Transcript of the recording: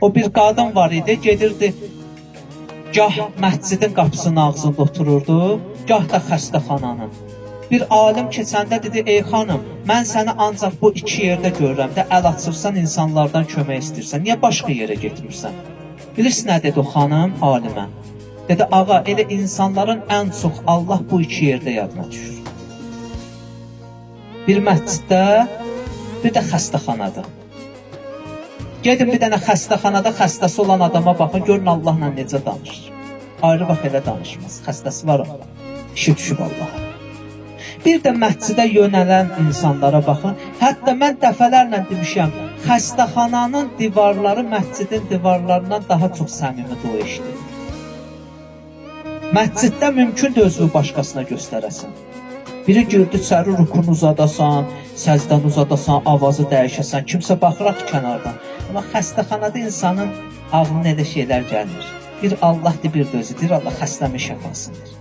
O bir qadın var idi, gedirdi gah məscidin qapısının ağzında otururdu, gah da xəstəxananın. Bir alim keçəndə dedi: "Ey xanım, mən səni ancaq bu iki yerdə görürəm də, əl açırsan, insanlardan kömək istəyirsən. Niyə başqa yerə getmirsən?" Bilirsən nə dedi o xanım alimə? Dedi: "Ağa, elə insanların ən çox Allah bu iki yerdə yadına düşür. Bir məsciddə, bir də xəstəxanada. Gedin bir dənə xəstəxanada xəstəsi olan adama baxın, görün Allahla necə danışır. Ayrı vaxt elə danışmaz. Xəstəsi var amma. İşi düşüb Allaha. Bir də məscidə yönələn insanlara baxın. Hətta mən dəfələrlə demişəm, xəstəxananın divarları məscidin divarlarından daha çox səmimi dua eşidir. Məsciddə mümkündür özünü başqasına göstərəsən. Biri girdi içəri, rukunu uzadasan, səcdəni uzadasan, avazı dəyişəsən, kimsə baxır axı kənardan. Amma xəstəxanada insanın ağlına elə şeylər gəlmir. Bir Allahdır, bir də özü. Deyir Allah xəstəmin şəfasıdır.